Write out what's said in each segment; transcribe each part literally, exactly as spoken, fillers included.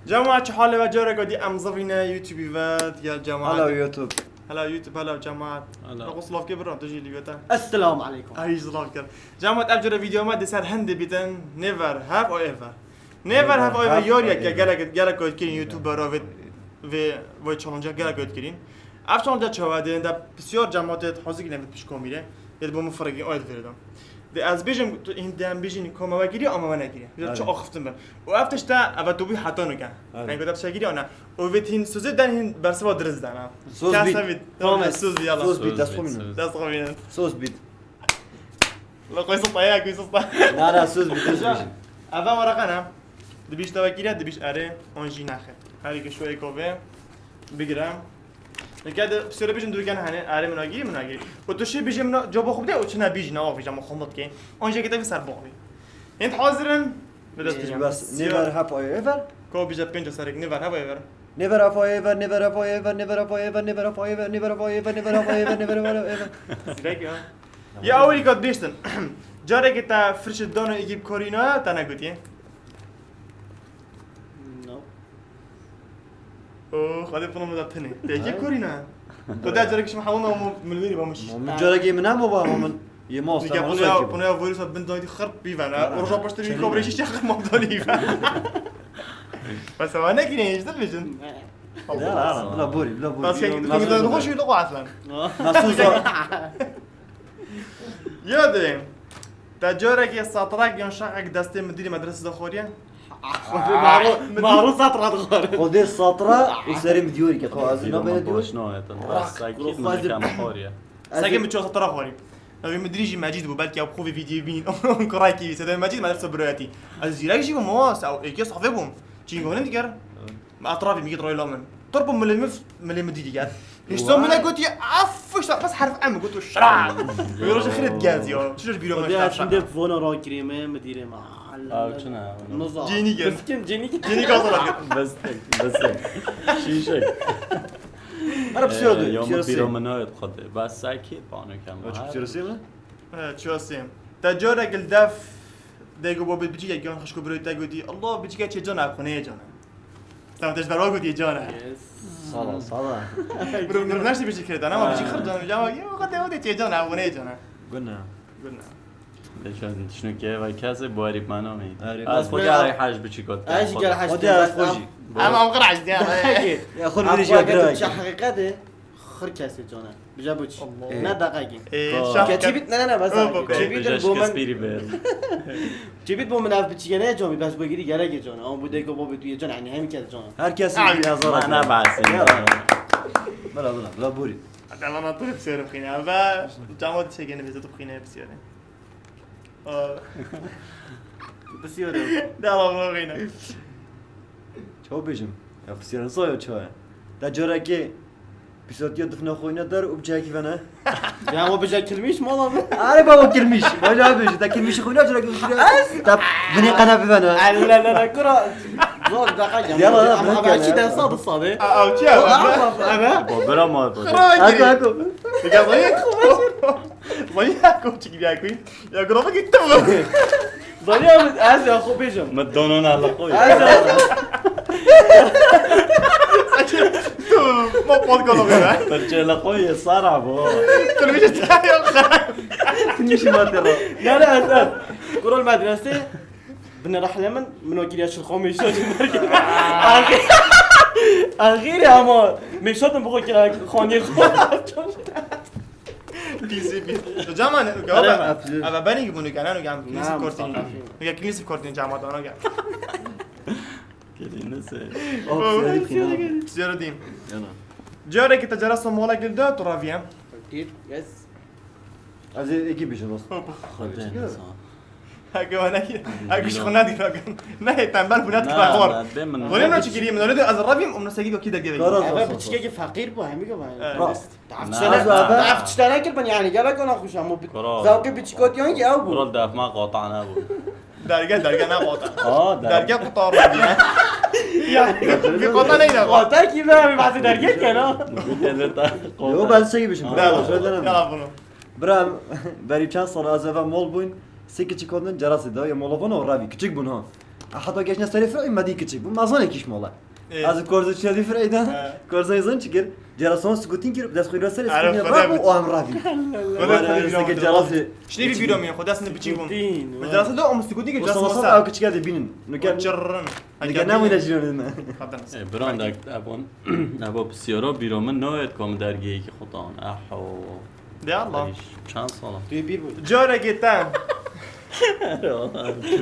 Cemaat, çi halê we? Careke dî em zivîne YouTubeî ve, digel cemaat. Hello YouTube. Hello YouTube, hello cemaat. Hello. Naqo silav kê biram, tu jî lî te. Esselamu aleykum. Ay, silav kir. Cemaat, ev cure vîdeo me di ser hindê bîtin, never have I ever. Never have I ever, yar yek gelek, gelek kayt kirin YouTuber ve, ve, ve challenge gelek kayt kirin. Ev challenge çawa de, de pisyar cemaat hazir kirin pişt kamîre. Yê bo min firekî ayet vêrê de. De ez bêjim, tu hîn de em bêjin, ka me we kiriye, ama we nekiriye. Ji çi axiftin bin. Û ev tişt e, ev tu bî heta nuke. Yanî ku te tişt kiriye, ana. Û vê hîn sozê den hîn bersiva diriz den, ha. Soz bît. Kes nebît. Tamam, soz bît, yala. Soz bît, dest xwe bînin. Dest xwe bînin. Soz bît. La qoy sita ya, qoy sita. Na, na, soz bît, soz bît. Ev e waraqe ne? Dibîş te we kiriye, dibîş erê, an jî nexê. Her yekê şoyê kovê. Bigire. Neke de psiyore bijin durken hani, erê min agirî, min agirî. Û tu şî bijî min cevaba xwe bide û çi ne bijî, ne avî, cama xwe bikê. Onca kitê ser boxî. Hint hazirin? Bide tu bas. Never have I ever. Ko bije pênc serek, never have I ever. Never have I ever, never have I ever, never have I ever, never have I ever, never have I ever, never have I ever, never have I ever. Zirek ya. Ya awî kat biştin. Careke te firşi dano ekip korîna, te ne gotiye? No. Oh, hadi bunu da tene. Peki korîna. Xwedê careke şima hewna mu milwêrî bamiş. Min careke min hema ba min. Yê ma Nike bunu ya, bunu ya virüsa bin daydi xırp bîven. Roja paştır bir kobra şişe xırp mabdani. Mesela ne ki ne işte bejin. Bila bori, bila bori. Bas ki bunu da hoş yolu aslan. Nasıl zor? Ya de. Te careke satrak yan şaqek destê midirî medrese de xoriye? Maro satra dixwar. Xwedê satra û serê min diyarî ke xwe ez nabêne diyar. Baş nayetin. Sakî min nekam xoriye. Sakî min ço satra xorî. Ew min dirî jî Mecîd bû, belkî ew xwe vê vîdyoyê bînin. Kurakî wî sedemê Mecîd medrese birayetî. Ez zîrek jî bûm, ama ew êkê safê bûm. Çî gonin diker. Etrafî min gît royla min. Turp û milê min, milê min dî diker. Hişto min gotiye, af, işte bas herf em gotu şra. Wê rojê xiret gez ya. Çi jor bîro me şra. Şimdi vona rakirî me, midirê me. Ew çi ne? Niza. Cênî gel. Biskin, cênî gel. Cênî gazala. Bes, bes. Şîşek. Ara psiyoro dû. Yo, min pîro min nayet xwedê. Bes sekî pano kem. Çi psiyoro sê mi? Çiyo sê. Te carek li def dego bo biçîkek yan xişko birayê te gotî, Allah biçîke çê cana, xwe neyê cana. Tamam, te ji ber wa gotî cana. Sala, sala. Bro, bro, naştî biçîk kirdan, ama biçîk xir cana, cana, ya, xwe te, xwe te çê cana, xwe neyê cana. Guna. Guna. Leşan, şunu ki vay kese bu herif bana mı? Herif. Az bu ya haj biçîk ot. Haj gel haj. O da az hoji. Ama o kadar ya. Ya xwe birî jî ya. Çi heqîqet e? Xir kesê cana. Bija bu çi? Ne deqekî. Keçî bit, ne, ne, ne, bes. Keçî bit bo min. Keçî bit bo min ev biçîke ne cana, bes bo girî gerek cana. Ama bu deko bo bit cana, yani hem kes cana. Her kes bir yazar. Ne, ne, bes. Bela, bela, bela buri. Tamam, tu hep serim xine. Ve tamam, çekene bize tu xine hep serim. Bisiyorum. Devam olayına. Çaw bêjim. Ya pisiyarin zaya çawa ye? Te carekê pîsatiya difna xwîna der û bi cihekî vene. Ya o bija kilmiş mi oğlum? Are baba kilmiş. Baca abi işte kilmişi xwîna carekê xwîna. Ta binê qena bivene. Allah Allah kura. Zor daha ya. Yala ya. Ama belki de sadı sadı. Avçı ya. Bobera ma. Hadi hadi. Ya zayıf. Zayıf koçuk ya koyayım. Ya grova gittim mi? Zanî abi, ez ya xwe bêjim. Min donona li xwe ye. Ez ya xwe. Tu ma podcast ove be. Perçe li xwe ye, sara bo. Tu bêje ya. Nişî ma te ra. Yani ez, ez. Kurol medrese. Bine rahle min, min o kiriya çilxo mêşo. Axir. Axir ama. Mêşo tu bu kira xanî xwe. Pîsî pîs. Tu cama ne? Eve benî ki bunu kanan, gel kilîsî kortîn. Gel kilîsî kortîn cama dana gel. Kilînisi. Zero dîm. Yana. Careke te cara Somala gil de tu raviye. Yes. Ez ê ekî bijim dost. Hop. Hadi. Hake wana ki. Hake şu kona dî rakan. Ne, tembel bu ne tembel. Bunu ne çekireyim? Öyle de az ravim, onu segi yok ki de gerek. Eve biçike ki fakir bu, hem ki var. Rast. Daf tiştene, daf tiştene kir ben yani, gelek ona xweş ama. Zevkê biçîkot yan ki ew bû. Kral def ma qata ne bû. Derge, derge ne qata. Aa, derge. Derge qutar diye. Ya, bir qata neydi? Qata ki ben bir bazı derge ken ha. Yo, ben şey biçim. Yalan bunu. Bira, berî çend sal ez eve mol bûn, sê kiçik hodin cerasê da, ya mol bûn o ravî, kiçik bûn ha. Heta geşne serê fir'î me dî kiçik bû. Me zanê kîş mala. Ê. Ez korzo çiya dî fir'î de. He. Korzo zan çi kir? Cerason skutin kir, dest xwîna serê Ara, skutin Xwedê rabû biçi. O em ravî. Xwedê Wala biçi. Serê Şinê bî bîro min, xwe dest ne biçî bûm. Skutin, Bi wala. Derasa de o skutin kir, O cerason savaşta ser. Ew kiçik de bînin. Nuker. O çirrin. Nuker ne wîne jî ne. Xwedê nas. E, birandek, ebon, ebo pisyaro bîro min noyet kom dergiyekî xutan. Aho. De Allah. Ay, çend sala? Tu yê bîr bû. Carekê te.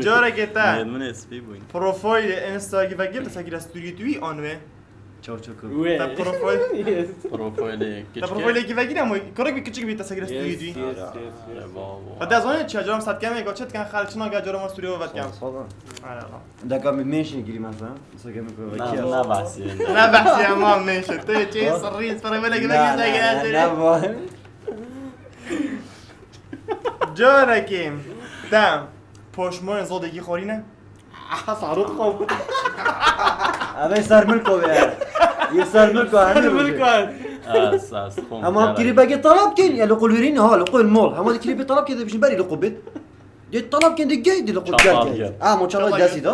Carekê te. Nêd min ê spî bûyn. Profilê Insta ki vekir te sekire story tu an wê. Çaw çaw kir. Wê. Te profil. Yes. Profilê Te kiçik. Profilê ki vekir ama korek bir küçük bir te sekire Yes, story tu. yes, yes, yes. Ara, babo. Hadi az önce çacaram satken ve goçet kan xalçına gacaram story ve vatken. Sağ ol. Hay Allah. Deka min mention girî mesela. Mesela ke min Na, kuvvet na bahsî. Ne bahsî ama mention. Tu çê sirrî, sirrî böyle gibi Na, güzel na, geldi. na, na, bu. Carekê te poşmoyên zodekî xorîne? Aha, Faruk xo. Eve ser milko be. Ye ser milko, Ser hemî milko. Rojê. Ez, ez xom Hema gerek. Kirî begê talab kin, ya li qul verîn ha, li qul mol. Hema de kirî be talab kin de bişin berî li qul bit. De talab kin de gey de li qul Çatal gel gel. gel. Ha, mo çatal Çatal gel. gel.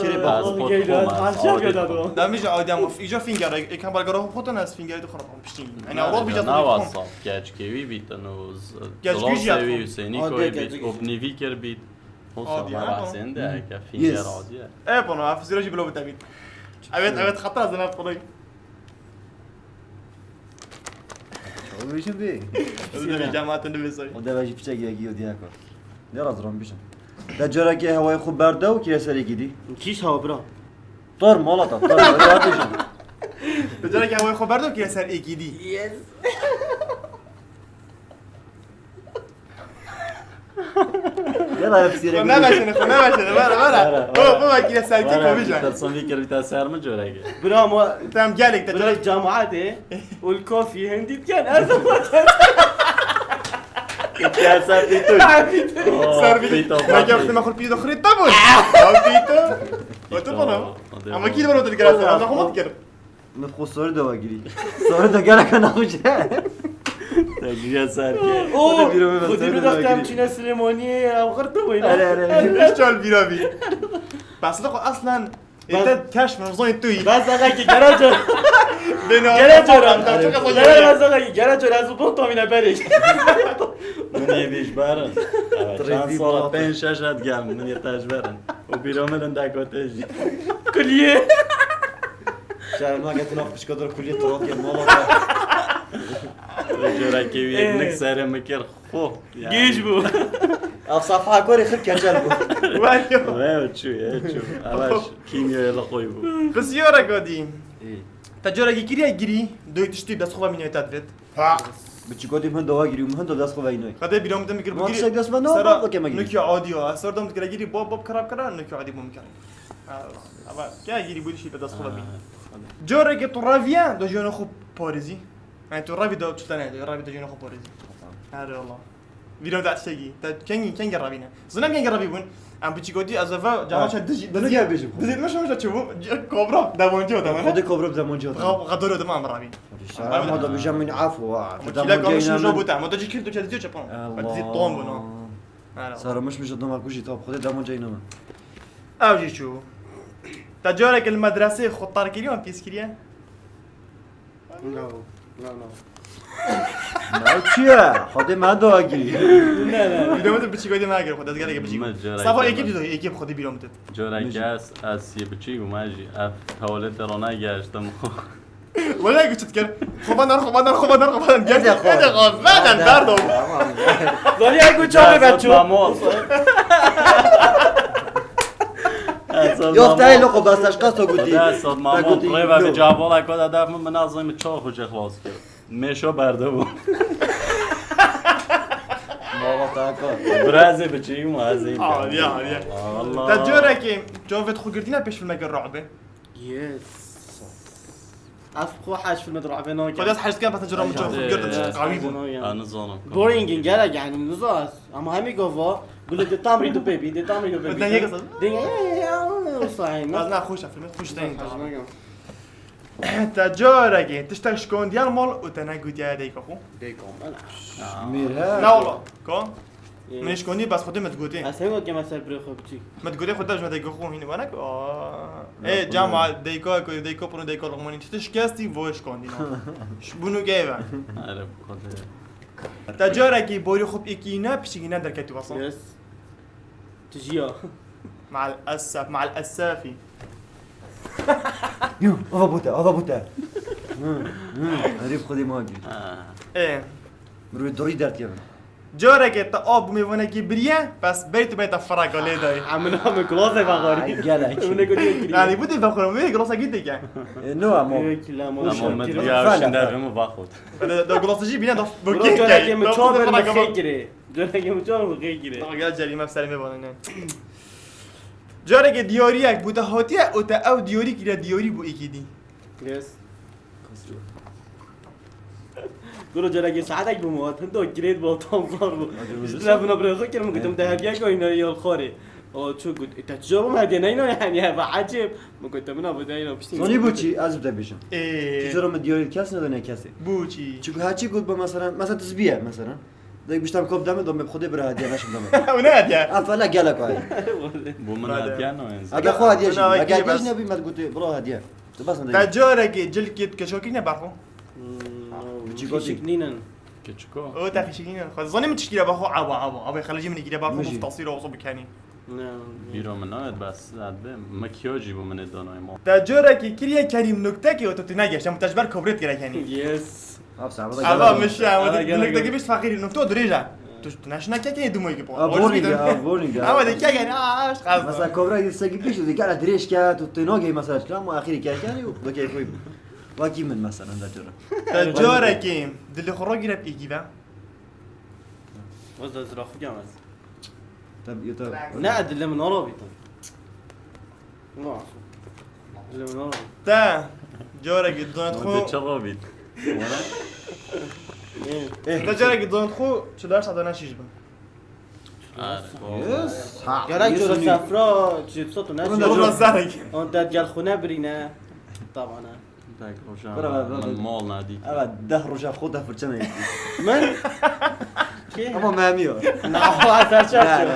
Kirî Ez bak. pot Gel, xom gel, ez, karşıya adet gel, xom. adam. Demiş Adem, ijo fingera, ekran bargara xo foton ez fingera de xo piştî. Yani Ne, awal bir ne, cazı ne bir xom. WhatsApp, geç kevi bit, no z-, Geç zolal gücü sevi, yaptım. Hüseyni Aa, koy geç, bit, geç. Obnivi kir bit. Olsa Adi, ha, ama tamam. Sen de, Hmm. ki finger Yes. Adi. E, bunu, ha, fizyoloji bilo bit abi. Evet, evet, hatta zan hep kolay. Çavuş bir. Öyle bir cemaatin de bir soy. O da belki piçek ya giyo diye kor. Ne razı ram bişim. Da cara ki havayı xu berda û kire serê gidî. Kîş hawa bira. Tor mala ta, tor, öyle atışım. Da cara ki havayı xu berda û kire serê gidî. Yes. Yala hepsi Xwe neveşêne, xwe neveşêne, were, were. Were, Ho, were. Ho, wekî de serkê Were, komî je. Tersan vî kir, vî te ser min coreke. Bira ma, Tem gelek te bira cemaatê, ul kofî hindî diken, ez de xwe Kitiya ser pîto. Ser pîto. Pîto, Meke pîto. Xwe me xur pîto xurî te bûn. Ha, pîto. O tu bana. Pîto, o tu Ama bana. Kî de bana te dikir, ez de xwe dikir. Min xwe sorî de wagirî. Sorî de gereke nexweş e. Te giya ser ke. O, Hadi bîro me xwedî sorî bi de daxtem wagirî. Çîne Silêmaniyê ew xirtibûyî, ne? Are, are. Hiç çal bîra bî. Bas de xwe aslan. Bas. Ete keş min zon tu yî. Bas aga ki gere cor. Beni Gere cor. Gere bas aga ki gere cor. Ez bu tomine berê. Min yê bêj berin. Trêvî Çend sala baba. Pênc şeş et gel. Min yê te ji berin. O bîro min de kotej. Kuliye. Şerma getin af kuşka dur kuliye turat ya mala da. Ve corekê wî Ee. Nik serê min kir xo. Yani. Gêj bû. Ev safa korê xir keçel bû. Var ya. Ve çû, ye çû. Ava kîmyoyê li xwe bû. Pisyarek odî. Ê. Te corekî kiriye girî, doy tiştî dest xwe mînê te divêt. Ha. Bi çi gotî min dowa girî, min do dest xwe veynoy. Xwedê bîra min te min kir Wan bigirî. Tiştek dest me ne, Sera, bak, bak, eme girî. Nukî adî ya. Serdam dikire girî, bab, bab, karab kara, nukî adî bû min kir. Ha, ama, kya girî bû dişî be dest xwe Ha, bî. Hadi. Corekê tu reviye, do jiyana xwe parêzî. Yani tu revî de çi tane, tu revî de jiyana xwe parêzî. Tamam. Her Allah. Vîra de tiştekî. Te kengî, kengî revîne. Zinem kengî revî bûn. Em biçî gotî ez eva cama Ha. çe dijî. Bunu niye bêjim? Dijî me şoja çi bû? Kobra demoncu o demane. Xwedê kobra demoncu o. Xedoro dema em revî. Ama da bijam min afwa. Ama çile kamış min jo bû te. Ama da cî kir tu çe diziyo çepan. Allah. Dizî ton bûn o. Her Allah. Saramış min ji doma kujî top. Xwedê demoncu inama. Ew jî çû. Te carek li medresê xwe tar kiriye, pîs kiriye? No, no, no. Ne çi ye? Xwedê me dagî. Ne, ne. Bîra min te biçî koydê me agir, xwe dezgere ke biçî. Me cara Safa ki ekip me- dido, ekip xwedê bîra min te. Cara ki ez, ez yê biçî bûm, ez jî ev hewlê te rona geştim. Wele ku çi dikir? Xwe van dar, xwe van dar, xwe van dar, xwe van dar. Gerçek, Ede xwe. Ede xwe, veden Ede. Berdo. Tamam. Zaliya ku çabe Esat beço. Mamon. Esat Yok, Mamon. Te loko bas, aşka so gudi. Esat Mamon. Te gudi, Reva yok. Bi cavola ko da daf min azim çaw xwe xlas kir. Mêşo berde bû. Mala ta ko. Birazê biçî û mazê. Aa, ya, ya. Allah. Te corekê, cavêt xwe girtîne pêş filmeke ru'be. Yes. Ev xwe heş filmet ru'be nake. Xwe dest heş dikin, bes cira min cavêt xwe girtin, Ee, qawî bû. Nake. Ha, nizanim. Boring in, gerek yani, nizas. Ama hemî gava, gulê de tam rî du pê bî, de tam rî du pê bî. Dengê kasa. Dengê, ya, ya, ya, sayın. Ez na xweş e, filmet xweş Nizas, deyim. Heş nake. Te carekê tiştek şikondiye li mal û te negotiye dayika xwe? Dayika min. Mêr he. Ne ola, ka? Min şkondî, bes xwedê min digotê. Ez hema ke me ser birê xwe biçîk. Min digotê xwe de ji me deyko xwe hîn vanek. Aa. Ê, cama deyka ku deyka punu deyka Luqmanî çi şikestî vo şkondî na. Şbunu geyve. Are bu kadar. Te carekî borî xwe bi êkî ne, pişikî ne derketî wasa. Yes. Tijiya. Mal esef, mal esefî. Yo, ava bute, ava bute. Hı, hı, herif xwedê ma gir. Ha. Ê. Mirov durî dert kevin. Carekê te av bi mêvanekî biriye, bes berî tu bê te fireka lê dayî. Emin, emin, glasê vexwarî. Ay, gelek. Emin, ne gotî kiriye. Yani bu dê vexwara, bu glasê gî têke. E, no, ama. Yok, kila, ama. Ama me diya şinde ve mi vaxot. Bele da glasê jî bine da. Bro, carekê min çawa ber me xê kirê. Carekê min çawa ber me xê kirê. Daha gel cerîme serê me bana ne. Carekê diyariyek bû te hatiye û te ew diyarî kiriye diyarî bû êkî dî. Yes. Guro carekê saetek bû mu hat, hindo girêt bû, tam zor bû. Hadi, Ji bile bina birê xwe kirim, gotim te hediye ko hîna yol xorê. O çu got, e, te çi bû hediye neyno yani, heva ecêb. Min got, te bina bu deyno piştî. Zanî bû çi, ez bi te bêjim. Ê. Tu jiro min diyarî kes nedane kesê. Bû çi? Çi got, ha çi got bu mesela, mesela tu zibiye mesela. Dek biştam kop deme, dome xwedê bira hediye neşim deme. Ew ne hediye? Ev fele gelek ay. Bu min hediye no en. Ege xwe hediye jî. Ege hediye jî nebî me gotê bira hediye. Tu bes ne. Te carekê cilkê tu keşokî ne berxo? Hmm, Çi gotî? Xişik nînin. Keçiko. O te xişik nînin. Xwe zanî min çişkî re berxo awa awa. Awa xelicî min kî re berxo. Min jî. Muftasî re olsa bikenî. Ne. Bîro min nayet bes. Hadi makyajî bu min ê danayê ma. Te carekî kiriye kerîm noktekê û tu tune geşte. Min te ji ber kobrêt gerek henî. Yes. Abi sen burada Ava gelin. Mişe, ama Ava de gelin. Noktekî bişt fakirî nokto dirêj e. Tu tu naşina kekê dumay ki po. A boring ya, a boring ya. Ama de kekê ne aşk az. Mesela kobra yirmi sekiz bir şey, gel dirêj ke, tu tino gey mesela, ama ahiri kekê yok, da keyfi. Vakî min mesela da cora. Te carekî dilê xwe ragire bi êkî ve. Waz da zira xwe gemez. Tabii, tabii. Ne dilê min naro bî. Dilê min naro bî. Te carekî dizanît xwe. Te çava bît. Te carekî dizanît xwe çil û heşt saeta ne şîş bin. Yes. Ha, Gerek yes, cora onu. Sefra, cipsa tu ne Bunu da şîş. Çok nasıl? On te gel xwe ne birîne. Tamam ha. Tek roja Bırak, bırak, min bırak. Mal nadî. Evet, deh roja xwe de fırça ne? Min? Kê? Ama memiyo. Na, ser çarşı.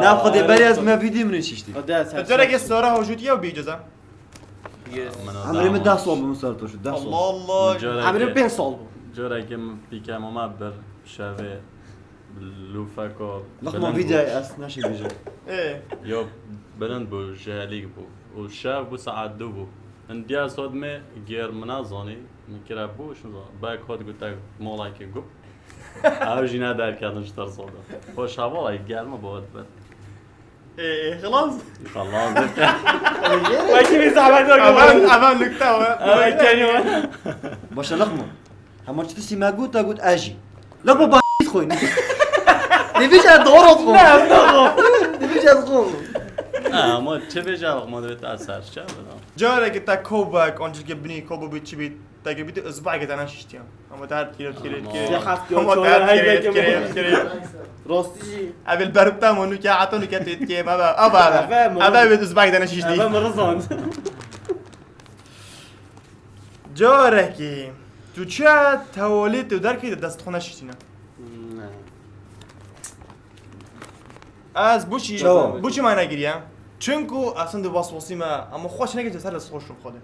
Na xwedê berê ez me vîdî min şiştî. Hadi sen Te carekê çarşı. Sora hojutiye û bî ceza. Yes. Emrê min deh sal bû min ser to şu, deh sal. Allah Allah. Emrê pênc sal bû. Carekê min pîke mama bir şevê. Lûfeko Laqma bilind bû. Vîdya ez neşî bêjim. Ê. Yo, bilind bû, jehelîk bû. Û şev bû, saet du bû. Hindiya sod me gêr min nazanî, min kire bû, şin zan. Bek hot gote molakê gup. Ew jî ne derketin ji tersa de. Xweş hevalay germ bû hot ber. Ê, ê, xilas. Xelas. Wekî bir zahmet yok. Aman, aman nokta var. Evet, geliyor. Başa laqma. Hema çi tiştî me got, te got ez jî. Laqma ba xwîn. Dibêje ez doğru xwe. Ne, ez doğru. Dibêje ez xwe. Ha, ama çi bêje laqma dibê te ser çi bira. Carekê te kovbek, ancilkê binî, kovbo bî çi bî, te ke bî tu izbahekê te neşiştiye. Ama te her kire, kire, kire. Ama te her kire, kire, kire. Rastî jî. Ev el berib te monu ke, heta nu ke tu etkiye, baba, aba, aba. Ebe, ebe, ebe, izbahekê te neşiştî. Ebe, mi rizand. Carekê tu çi tewalê tu derkî de dest xwe neşiştîne? Ne. Ez bu çi, Çawa? Bu çi mane giriye? Çunku aslında waswasî me, ama xweş neke ser dest xweş xwe de.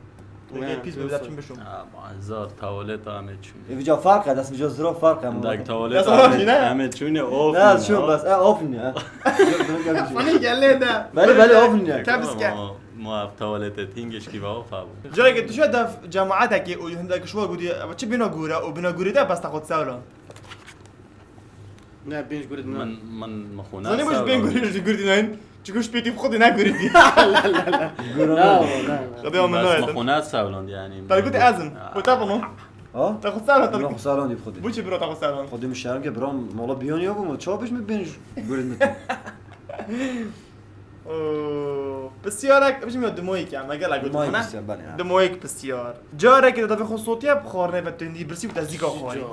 Tu Ne, gel pis yok. Bir çim bişum. Ama zor tewalê ta me çûne. E, vîca fark e, dest vîca zira fark e, ama. Dak tewalê Ya ta sana me, ne? Em çûne of. Ne, şu bas, e, of ne? Yok, bunu gelmiş. Hani gel ne de? Bale, bale, of ne? Tabii ki. Ama Ma ev tewalete tîngeşkî ve of hebû. Carekê tu şuya dev cemaetekê û hindek şuwa gotî, ev çi bîna gûre û bîna gûrê de bes te xwe sewlan. Ne, bêj gûrê min. Min, min, min xwe ne Zanî bu ji bên sewlan. Gûrê ji gûrê nayên. Çiku ji pêtî xwe ne gûrê dî. Gûrê ne. Xwedê min Bes nayên. Min xwe ne sewlan yani. Te gotî ez im. Ha. Xwe te bunu. Ha? Te xwe sewlan. Min xwe sewlan dî xwedê. Bu çi bira te xwe sewlan? Xwedê min şerm ke bira mala biyan ya bû, çawa bêj min bên gûrê min. Oo, pisyarek, bijim ya dimoyek ya, me gelek Dimoyek gotin, ne? Pisyar, belê, ha. Dimoyek pisyar. Carekê de devê xwe sotiye bi xwarinê ve tundî birsî û te zîka xwarî. Zîca.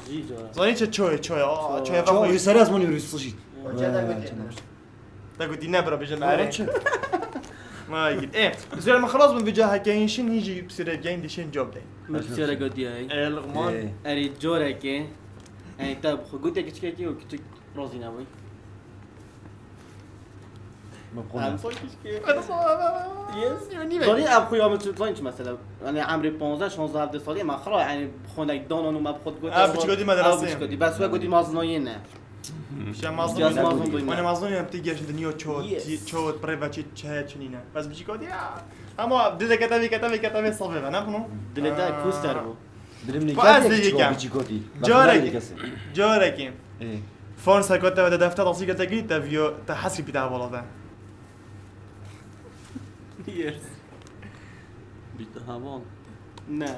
Zîca. Zanî çi çoyê, çoyê, aa, çoyê ve Çoyê xwarî. Sere ez min yûrî sijî. Te gotî ne bira bijim erê. Çi? Ma git. E, pisyarê me xelas bûn, vîca heke hîn şin, hîn jî pisyarê geyn dişên cevap deyn. Min pisyarek gotiye. E, Luqman. E. Erê carekê. Ey, te bi xwe gotiye kiçikekî û kiçik Rozî nebûyî. Min xwe Em ne. soy kişkê. Yes, you need Zanî ev xuya min çi zanî çi mesela. Yani emrê panzdeh, şanzdeh, hevdeh salî me xira yani xwe nek danan û me bi xwe got. Ha, biçî gotî me de Ev rastî. Biçî gotî. Bes we gotî mazlon yê ne. Şe mazlum Siyasi yine. Mazlum duyma. Wana mazlum yine tê geşin dinyo ço, Yes. ço pre ve çi çe çinine. Bes biçî gotî ya. Ama dilê kete vê kete vê kete vê sabê ve ne bunu? Dilê te Aa. Kuster bu. Dilim ne Ba ez geldi de ki çok yekem. Biçî gotî. Carek. Bak, ne kesî. Carekî. Ê. Fon sekot te ve de defter asî gete gî te viyo te hesî pî te hevala te. Yes. Bitti heval. Ne.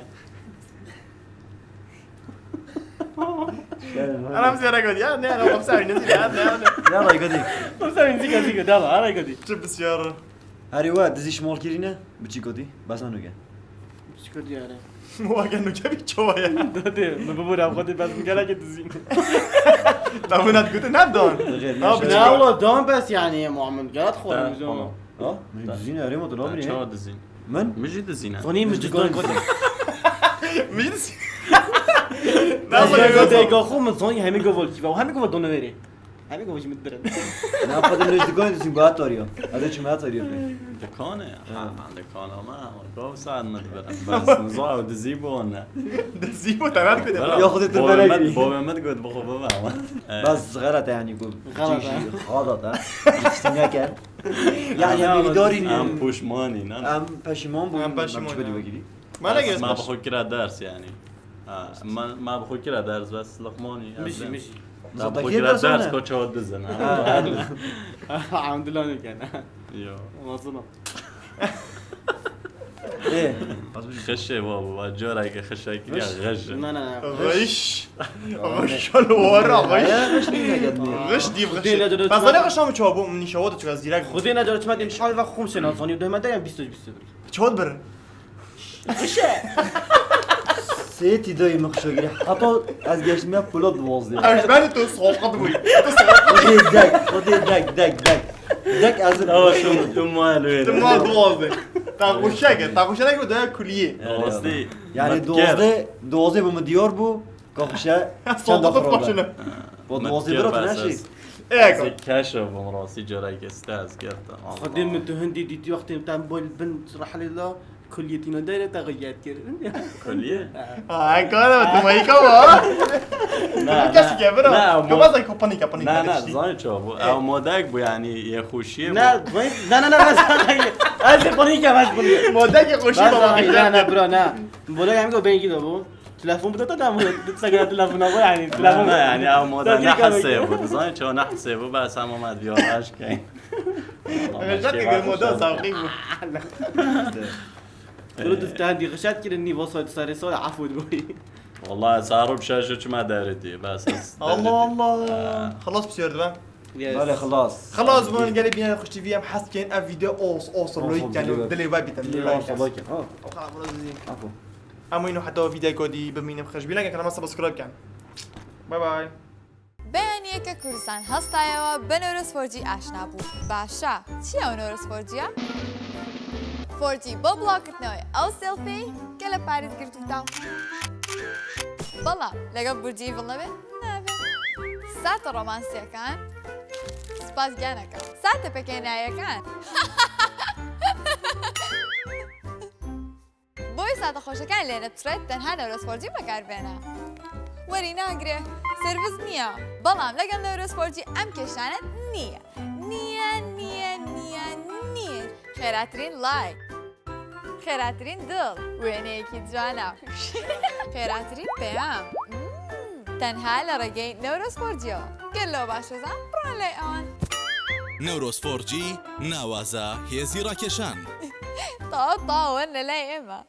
Anam ziyara gotî ya. Ne ara wapsa oynuyorsun ya. Ne ara. Ya ray gotî. Wapsa oynuyorsun gotî gotî ama ara gotî. Çi bisyar. Herî we dizî şimol kirîne? Biçî gotî. Bes eno ge. Biçî gotî yani. Wa gel nuke bir çova ya. Dade, mi bu bura gotî bes gelek dizî. Tamam at gotî ne don. Abi Ne ola dan bes yani Muhammed. Gelat xora mizon. Ha? Min dizîne erê ma tu nabînî. Çawa dizîn? Min? Min jî dizîne. Sonî min jî dan gotî. Min jî dizîn. Nasıl Dega gotî? Dega xo min sonî hemî govol kîva. Hemî govol donverê. Hemî govol jî min dirin. Ne yapalım ne dizîn gotî dizîn bu atarıyor. Hadi çim atarıyor. Dikane ya. Ha, ben dikane ama gov saat mi dibirim. Bes nizam dizî bu ne. Dizî bu temel kudum. Ya xudê tu Bovê berek me- bî. Bovê me digot bixwe bibe ama. Bes xelat yani ku. Xelat, ha. Xelat ha. Yetiştin neken. Yani Ana, em midarî em puşmanî ne? Em peşiman bûn. Em peşiman, Em çi ya. Bedî vekirî? Bana Bes göre me bi xwe kira ders yani. Ha, me me bi xwe kira ders bes liqmanî. Mijî, mijî. Me bi xwe kira ders ko çawa dizin. Hamdulillah ne ken. Yo. Mazlum. Ê. Xişê babo, va careke xişekî ya xişe. Na na na. Xiş. Xiş al wara xiş. Xiş nîne gedmî. Xiş dîv xiş. Xudê ne dönüyor. Pazarı xişa mı çabuk mı nişa o da çok az direkt. Xudê ne dönüyor, çima din şal ve xum şena zanıyor. Dövme de yani bisto bisto. Çod bir. Xiş e. Sê tîdayî min xişa girî. Heta ez geştime pula duwazdê. Ez ben tu soğuk bu. Tu soğuk. Xwedê dek, xwedê dek, dek, dek. Dek ez Ama tu, tu mal wê. Tu mal duwazdê. Ta xuşek, ta xuşek bu da kuliye. Rastî. Yani duwazdê, duwazdê bu mu diyar bu? Ka xuşe. Soğuk başını. Bu duwazdê bira tu ne şey. Eko. Keşe bu rastî cara keste ez gerta. Xwedê min tu hindî dîtî wextê te bol bin rahlê la. Kuliyetîna dere te xiyet kirin. Kuliye? Ha, kara tu mayka va. Na, Kes na, ke bro. Na, Kama mo- zay ko panika panika. Na, na, zanî çawa bu. Ew modek bu yani, ye xuşiye bu. Na, vay, na, na, na, na, ez panika, ez panika. Modek ye xuşiye baba. Na, na, bro, na. Bola yani ko bengi de bu. Telefon bu da da bu. Sakın telefon bu yani. Telefon. Na, yani ew modek ne hesê bu. Zanî çawa ne hesê bu. Ben sen ama diyor aşk. Rejat ke moda zavqî bu. Duru difte hendî xişet kirin nî vosa sarê sor afû dibûyî. Wallahi sarum şaşo çima derê diye bas. Allah Allah. Xelas bisiyor ben. Bale xelas. Xelas bûn gelê bîne xuştî vî em hes kên ev vîdeo os os like kên dilê we bîtin. Dilê os like. Ha. Oxa bro zî. Apo. Em wîno heta vîdeo kodî bimînim xeş bîne ke kanala subscribe kên. Bye bye. Beyaniyeke Kurdistan hestayewa bi Newroz four G aşina bû. Baş e, çi ye Newroz four G ya? Four G bo bilawkirdinewê ew selfie gelek parîz girtî taw. Bala, legel Burcî vil nebe? Nebe. Sate romansiyekan. Spas geneka. Sate pekênayekan. Boy sate xweşekan lê ne tret tenha Newroz four G me kar bêne. Werî nagire, servis niye. Belam legel Newroz four G em keşane niye. Niye, niye, niye, niye. Xêratirîn like. Xêratirîn dil. Wêneyekî cana. Xêratirîn peyam. Hmm. Tenha le regey Newroz four G. Gello baş ozan pran lê an. Newroz four G, nawaza hêzî rakeşan. Ta, ta, wen leley ema.